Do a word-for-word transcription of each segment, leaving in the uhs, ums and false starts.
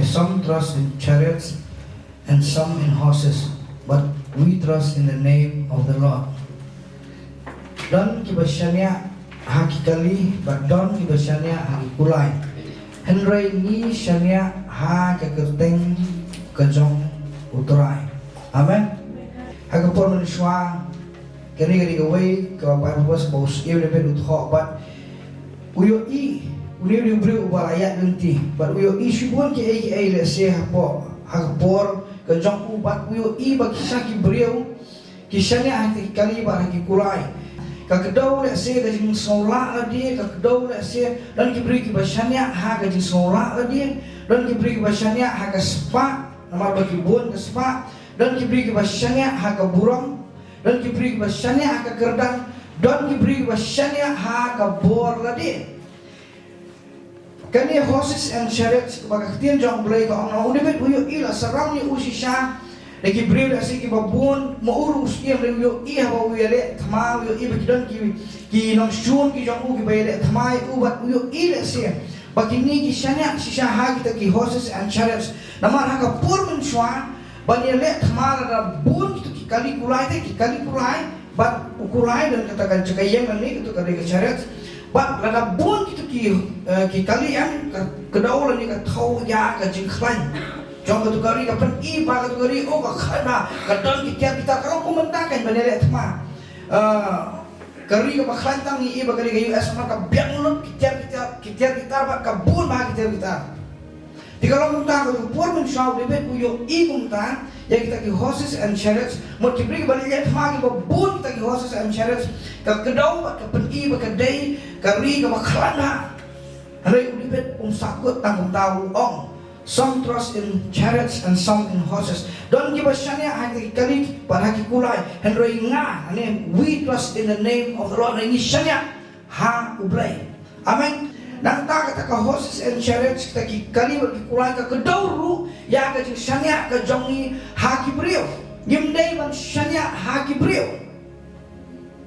Some trust in chariots and some in horses, but we trust in the name of the Lord. Don kiba shaniah ha ki kali, bad don kiba shaniah ha ki kulai. Hynrei ngi shaniah ha ka kyrteng ka jong U Trai. Amen. Ha ka por mynshuwa, kane ka dei kawei ka Bible verse ba u Syiem David u thoh bad u ïohi, une u dei u briew uba la ïaid lynti bad u ïohi shibun kiei kiei lehse hapoh ha ka por ka jong u bad u ïohi ba ki sa ki briew ki shaniah ha ki kali bad ha ki kulai. Ka kdew lehse ka jingsngewlah lade, ka kdew lehse don ki briew kiba shaniah ha ka jingsngewlah lade, don ki briew kiba shaniah ha ka spah namar ba ki bun ka spah, don ki briew kiba shaniah ha ka burom, don ki briew kiba shaniah ha ka kyrdan, don ki briew kiba shaniah ha ka bor lade. Kane horses and chariots, ba ka ktien jong U Blei ka ong, u David u ïohi la surround ïa u shisha da ki briew lehse kiba bun, ma u ruh u Syiem David u ïohi haba u ïaleh thma, u ïohi ba ki don ki, ki nongshun ki jong u kiba ïaleh thma ïa u, bad u ïohi lehse ba kine ki shaniah shisha ha kita ki horses and chariots. Namar ha ka por mynshuwa, ban ïaleh thma lada bun kito ki kali kulai te, ki kali kulai, bad u kulai don kata ka jaka ïeng lane kito ka dei ka chariot. Bad lada bun kito ki, eh, ki kali em, ka, ka kdew lane ka thew ïa ka jingkhlaiñ jong kato ka ri, ka pyni ba kato ka ri, oh, ka khlaiñ ba, ka don ki tiar ki tar, ka long kum mynta kan ban ïaleh thma. Eh, ka ri kaba khlaiñ tang ngi i ba ka ri ka U S, namar ka biang lut ki tiar ki tar, ki tiar ki tar bad ka bun bha ki tiar ki tar. Te ka long kumta, ka por mynshuwa u David u ïohi kumta ïa kita ki horses and chariots, mut ki briew kiba ïaleh thma kiba bun kita ki horses and chariots, ka kdew bad ka pyni ba ka dei ka ri kaba khlaiñ bha. Hynrei u David um sahkut tang kumta, u ong, "Some trust in chariots and some in horses." Don kiba shaniah ha ki kali bad ha ki kulai, hynrei nga, ane, we trust in the name of the Lord, ngi shaniah ha U Blei. Amen. Nangta kata ka horses and chariots, kita ki kali bad ki kulai, ka kdew ruh ïa ka jingshaniah ka jong ngi ha ki briew. Ngim dei ban shaniah ha ki briew.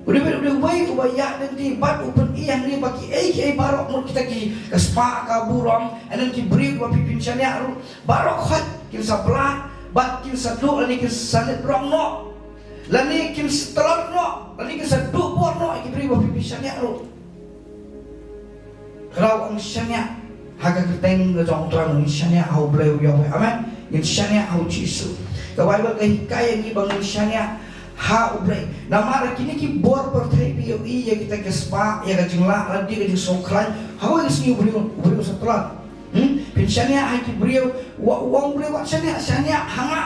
U David u dei uwei uba ïaid lynti bad u pyni hangne ba kiei kiei baroh, mut kita ki, ka spah, ka burom, and then ki briew ba phi pynshaniah ruh, baroh khoit kin sa blah bad kin sa duh lane kin sa lip rong noh, lane kin sa tlot noh, lane kin sa duh bor noh ïa ki briew ba phi pynshaniah ruh. Ka daw ong shaniah ha ka kyrteng ka jong U Trai, ngin shaniah ha U Blei u Yahweh. Amen. Ngin shaniah ha U Jisu. Ka Baibl ka hikai ïa ngi ba ngin shaniah ha U Blei. Namar kine ki bor pyrthei phi ïohi ïa kita ki spah, ïa ka jinglah lade, ka jingsngewkhlaiñ. Hawei ka sngi u briew, u briew sa tlot. Hmm? Phin shaniah ha ki briew, wa, wa u briew wat shaniah, shaniah ha nga.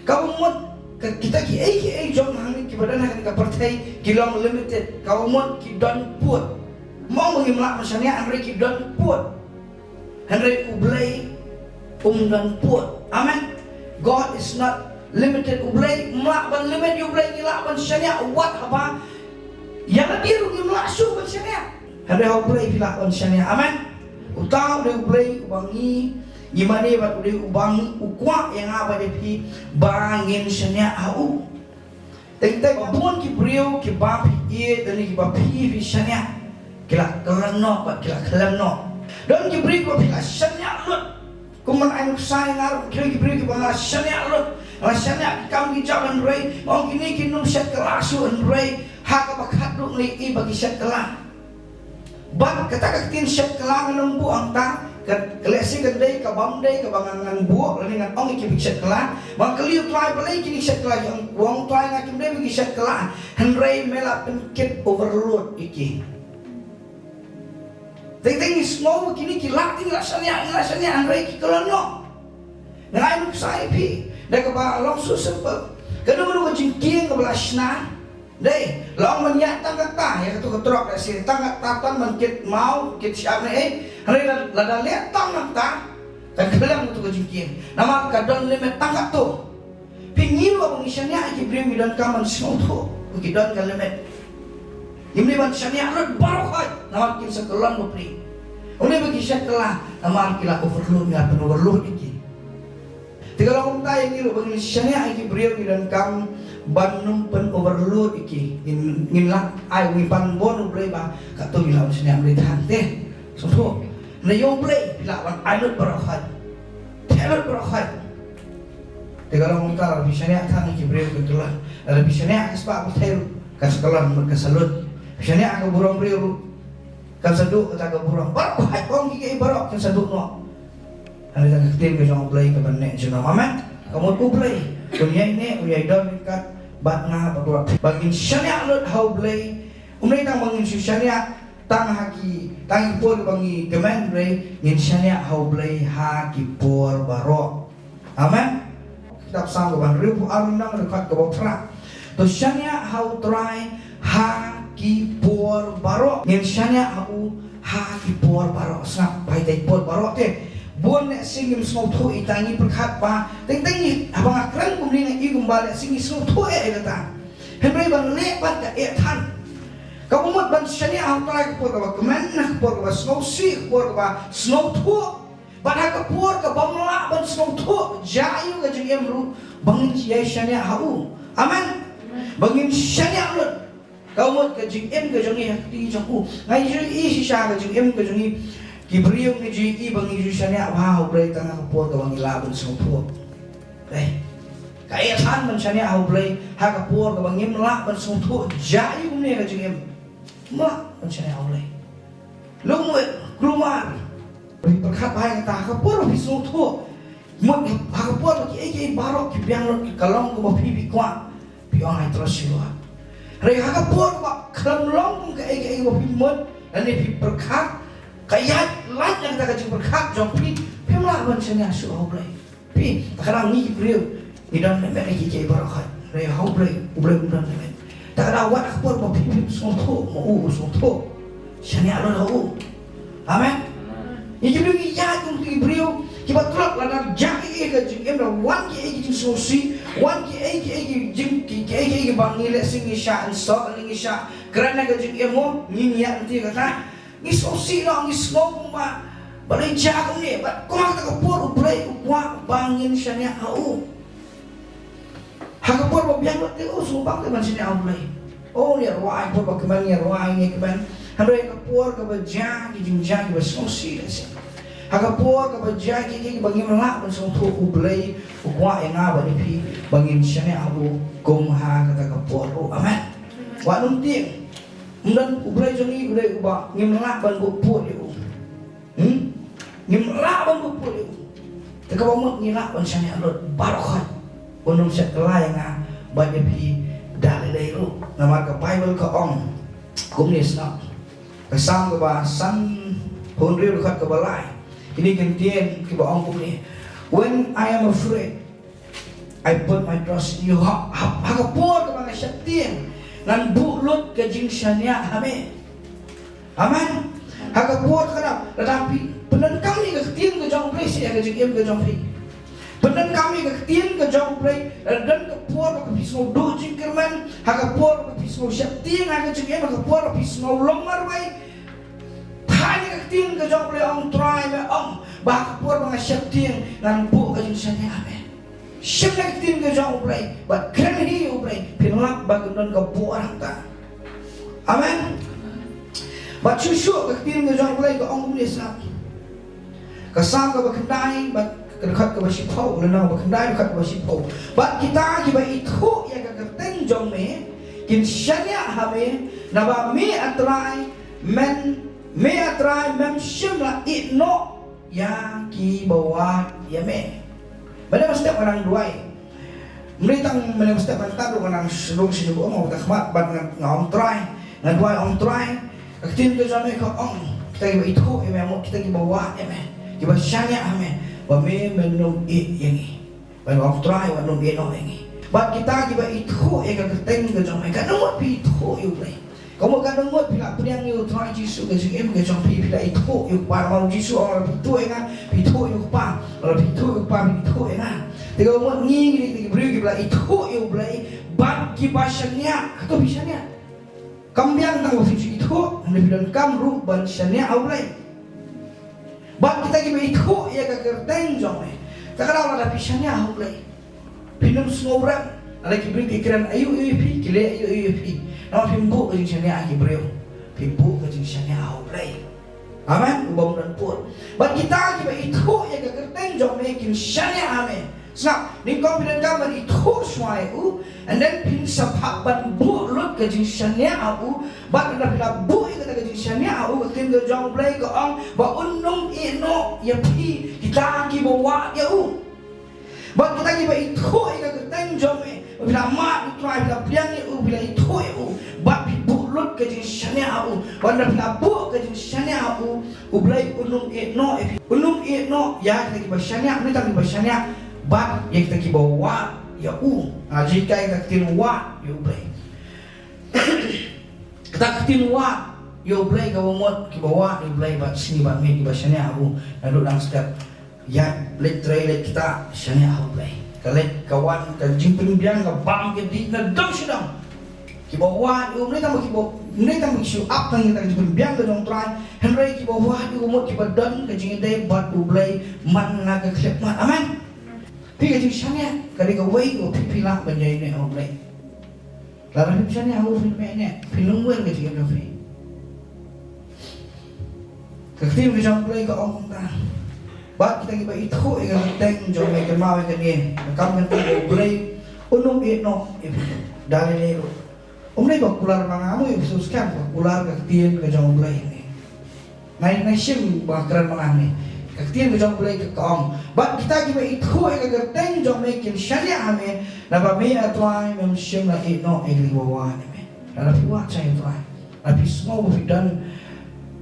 Kaba mut, ka, kita kiei kiei jong hangne kiba don ha kane ka pyrthei ki long limited. Kaba mut ki don pud. Mo, mo ngim lah ban shaniah, hynrei ki don pud. Hynrei U Blei um don pud. Amen. God is not limited. U Blei um lah ban limit ïa U Blei, ngi lah ban shaniah wat haba ïa lade ruh ngim lah shuh ban shaniah. Hynrei ha U Blei phi lah ban shaniah. Amen. Uta u dei U Blei uba ngi, ngi mane bad u dei uba ngi, u kwah ïa nga bad ïa phi ba ngin shaniah ha u. Teng teng ba bun ki briew kiba phi ïeit lane kiba phi, phi shaniah, ki la kren noh bad ki la khlem noh. Don ki briew kiba phi la shaniah lut. Kum ban ai nuksa ïa nga ruh, ki briew kiba nga la shaniah lut, nga la shaniah ki kam ki jam, hynrei nga ong kine kin ym shet kylla shuh, hynrei ha kaba khatduh nga ïohi ba ki shet kylla. Bad kata ka ktien shet kylla ngan ym buh hangta, ka, ka lehse kan dei kaba ym dei kaba ngan, ngan buh, lane ngan ong ïa ki ba ki shet kylla. Ba nga kylli U Trai balei kine ki shet kylla, ki ong, U Trai, nga kim dei ba ki shet kylla. Hynrei me la pynkit overload ïa ki. Teng teng ngi sngew ba kine ki lah, ki lah shaniah, ki lah shaniah, hynrei ki kylla noh. Nga ai nuksa ïa phi da kaba long so simple. Kano kano ka jingkieng kaba la shna, dei, long ban ïaid tang katta ïa kato ka trok, lehse tang katta, tang ban kit maw, kit shyiap ne ei. Hynrei lada, lada leh tang nangta, kan khlem kato ka jingkieng. Namar ka don limit tang kato. Phi, ngi ruh ba ngi shaniah ïa ki briew ngi donkam ban sngewthuh ba ki don ka limit. Ngim dei ban shaniah lut baroh khoit, namar kin sa kyllon bapli. Ym dei ba ki shet kylla, namar ki la overload, ngi la pyn overload ïa ki. Te ka long kumta ïa ngi ruh ba ngin shaniah ïa ki briew ngi donkam ban ym pyn overload ïa ki. Ngin, ngin lah ai, ngin pan bun U Blei ba katto ngi lah ban shaniah, ym dei than te. Sngewthuh. Hynrei ïa U Blei phi lah ban ai lut baroh khoit. Te Te lut baroh khoit. Te ka long kumta, lada phi shaniah tang ha ki briew ka kylla. Lada phi shaniah ha ka spah pyrthei ruh ka sa kylla, mut ka sa lut. Phi shaniah ha ka burom briew ruh kan sa duh kata ka burom. Baroh khoit, ong ki, kiei baroh kin sa duh noh. Hynrei da ka ktien ka jong U Blei ka ban neh junom. Amen. Ka mut U Blei un ïai neh, un ïai don ryngkat bad nga bad wat. Ba ngin shaniah lut ha U Blei. Um dei tang ba ngin shu shaniah tang ha ki, tang ki por ba ngi kmen, hynrei ngin shaniah ha U Blei ha ki por baroh. Amen. Kitab Salm kaba hynriewphew ar, lynnong dkhot kaba phra. To shaniah ha U Trai ha ki por baroh. Ngin shaniah ha u ha ki por baroh. Sngap, ba ïa ki por baroh te, bun lehse ngim sngewthuh ïa kata, ngi pyrkhat ba teng teng ngi, haba nga kren kumne nga i kumba lehse ngi sngewthuh eh ïa kata. Hynrei ban leh pat ka eh than. Kaba mut ban shaniah ha U Trai ha ka por kaba kmen, ha ka por kaba sngewsih, ha ka por kaba sngewthuh. Bad ha ka por kabym lah ban sngewthuh jia ïa u ka jingim ruh, ba ngin ïai shaniah ha u. Amen. Ba ngin shaniah lut. Ka mut ka jingim ka jong ngi ha ka kti jong u. Nga ju i shisha ka jingim ka jong ngi, ki briew ngi ju i ba ngi ju shaniah bha ha U Blei tang ha ka por kaba ngi lah ban sngewthuh. Dei. Ka eh than ban shaniah ha U Blei ha ka por kaba ngim lah ban sngewthuh jia ïa kumne ka jingim. Ngim lah ban shaniah ha U Blei. Lung wei, kulmar. Phi pyrkhat bha ïa kata, ha ka por ba phi sngewthuh, mut ha ka por ba kiei kiei baroh ki biang lut, ka long kumba phi, phi kwah, phi ong, "I trust you, Lord." Hynrei ha ka por ba khlem long kum kaei kaei ba phi mut lane phi pyrkhat, ka ïaid lait na kata ka jingpyrkhat jong phi, phim lah ban shaniah shuh ha U Blei. Phi, ta ka daw ngi ki briew ngi don ne met ïa kiei kiei baroh khoit. Hynrei ha U Blei, U Blei um don ne met. Ta ka daw wat ha ka por ba phi phim sngewthuh, ma u u sngewthuh. Shaniah lut ha u. Amen. Ngi ki briew ngi ïaid kum ki briew kiba tlot, lada jia kiei kiei ka jingim, lada wan kiei kiei ki jingsngewsih, wan kiei kiei ki jing, ki, kiei kiei kiba ngi lehse ngi shah insult, ngi shah kren ha ka jingim, mo, ngi ïaid lynti kata. Ngi sngewsih noh, ngi sngew kumba balei jia kumne, bad kumba kata ka por U Blei u kwah ba ngin shaniah ha u. Ha ka por ba biang lut te u sngewbang te ban shaniah ha U Blei. Oh, ngi rwai, por ba kmen ngi rwai, ngi kmen. Hynrei ka por kaba jia ki jingjia kiba sngewsih lehse, ha ka por kaba jia ki, ki, kiba ngim lah ban sngewthuh, U Blei u kwah ïa nga bad ïa phi ba ngin shaniah ha u kum ha kata ka por ruh. Amen. Wat nym tieng. Ym don, U Blei jong ngi u dei uba ngim lah ban buh pud ïa u. Hmm? Ngim lah ban buh pud ïa u. Te kaba mut ngi lah ban shaniah lut baroh khoit. Un ym shah kylla ïa nga bad ïa phi da lei lei ruh. Namar ka Baibl ka ong kumne, sngap. Ka Salm kaba sanphew hynriew, dkhot kaba lai. Kine ki ktien kiba ong kumne, "When I am afraid, I put my trust in you." Ha, ha, ha ka por kaba nga sheptieng, ngan buh lut ka jingshaniah ha me. Amen. Ha ka por kaba, lada phi pyndonkam ïa ka ktien ka jong U Blei sha ka jingim ka jong phi. Pyndonkam ïa ka ktien ka jong U Blei, lada don ka por kaba phi sngew duh jingkyrmen, ha ka por kaba phi sngew sheptieng ha ka jingim, ha ka por kaba phi sngew long marwei, thait ïa ka ktien ka jong U Blei, ong, Trai, me ong ba ha ka por ba nga sheptieng ngan buh ka jingshaniah ha me. Shim na ka ktien ka jong U Blei bad kren hi ïa U Blei, phin lap ba kan don ka bor hangta. Amen. Bad shuh shuh ka ktien ka jong U Blei ka ong kumne, sngap. Ka Salm kaba khyndai bad ka dkhot kaba shiphew, lynnong ba khyndai dkhot kaba shiphew. Bad kita kiba ithuh ïa ka kyrteng jong me kin shaniah ha me, naba me, A Trai, men, me, A Trai, mem shym la ïeh noh ïa kiba wad ïa me. Mynne mynstep nga nang duwai. Mynne tang mynne mynstep, mynta ruh nga nang shlur sha jong u, ong, ong, ta khmat bad nga, nga ong, Trai, nga duwai, ong, Trai, ka ktien ka jong me ka ong, kita kiba ithuh ïa me, mo, kita kiba wad ïa me, kiba shaniah ha me, ba me, men ym ïeh ïa ngi. Bad ong, Trai, wat nym ïeh noh ïa ngi. Bad kita kiba ithuh ïa ka kyrteng ka jong me, katno ngut phi ithuh ïa U Blei. Katno ngut phi la pdiang ïa U Trai Jisu ha ka jingim ka jong phi, phi la ithuh ïa U Kpa. Namar U Jisu u ong, lada phi ithuh ïa nga, phi ithuh ïa U Kpa. Lada phi ithuh ïa U Kpa, phi ithuh ïa nga. Te katno ngut ngi, ngi dei ki briew kiba la ithuh ïa U Blei bad kiba shaniah. Hato phi shaniah? Kam biang tang ba phin shu ithuh, hynrei phi donkam ruh ban shaniah ha U Blei. Bad kita kiba ithuh ïa ka kyrteng jong me. Ta ka daw lada phi shaniah ha U Blei, phin ym sngewrem. Lada ki briew ki kren aïu aïu ïa phi, ki leh aïu aïu ïa phi, namar phim buh ka jingshaniah ha ki briew, phi buh ka jingshaniah ha U Blei. Amen. U bym don pud. Bad kita kiba ithuh ïa ka kyrteng jong me kin shaniah ha me. Sngap, nyngkong phi donkam ban ithuh shuwa ïa u, and then phin sa phah ban buh lut ka jingshaniah ha u. Bad lada phi la buh ïa kata ka jingshaniah ha u, ka ktien ka jong U Blei ka ong ba un ym ïeh noh ïa phi, kita kiba wad ïa u. Bad kita kiba ithuh ïa ka kyrteng jong me, phi la mad ïa U Trai, phi la pdiang ïa u, phi la ithuh ïa u, bad phi buh lut ka jingshaniah ha u. Bad lada phi la buh ka jingshaniah ha u, U Blei un ym ïeh noh ïa phi. Un ym ïeh noh ïa kita kiba shaniah, ym dei tang kiba shaniah, bad ïa kita kiba wad ïa u. Ha, jinghikai ka ktien wad ïa U Blei. Kata ka ktien wad ïa U Blei kaba mut kiba wad ïa U Blei bad sngi bad miet, kiba shaniah ha u. Naduh dang step ïaid, leit trei, leit ktah, shaniah ha U Blei. Ka leit ka wan, ka jingpynbiang, ka bam ka dih, na dong sha dong. Kiba wad ïa u, ym dei tang ba kiba, ym dei tang ba ki shu ap tang ïa ka jingpynbiang ka jong U Trai, hynrei kiba wad ïa u mut kiba don ka jingïadei bad U Blei man la ka khyllipmat. Amen. Phi, ka jingshaniah ka dei kawei kaba phi, phi lah ban ïaineh ha U Blei. Lada phim shaniah ha u, phim ïaineh, phin ym wer ka jingim jong phi. Ka ktien ka jong U Blei ka ong kumta. Bad kita kiba ithuh ïa ka kyrteng jong me, kynmaw ïa kane, ka kam ka ktien U Blei un ym ïeh noh ïa phi da lei lei ruh. Ym dei ba kular ma nga mo, ïa phi sngewsih, ba kular ka ktien ka jong U Blei ne. Nai, nai shim ba kren ma nga ne. Ka ktien ka jong U Blei ka ong, bad kita kiba ithuh ïa ka kyrteng jong me kin shaniah ha me, naba me, A Trai, mem shym la ïeh noh ïa kita kiba wad ïa me. Lada phi wad sha U Trai, lada phi sngew ba phi don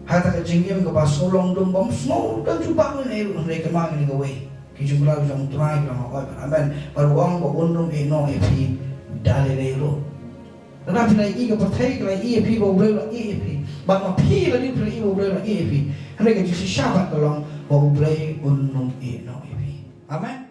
ha kata ka jingim kaba sngewlong dum, bym sngew don jubab ne ruh, hynrei kynmaw ïa kane kawei. Ki jingkular jong U Trai ki long hooid bad amen. Bad u ong ba un ym ïeh noh ïa phi da lei lei ruh. Lada phi la ïohi, ka pyrthei ka la ïohi ïa phi ba U Blei u la ïeh ïa phi, bad ma phi lade phi la ïohi ba U Blei u la ïeh ïa phi, hynrei ka jingshisha pat ka long ba U Blei un ym ïeh noh ïa phi. Amen.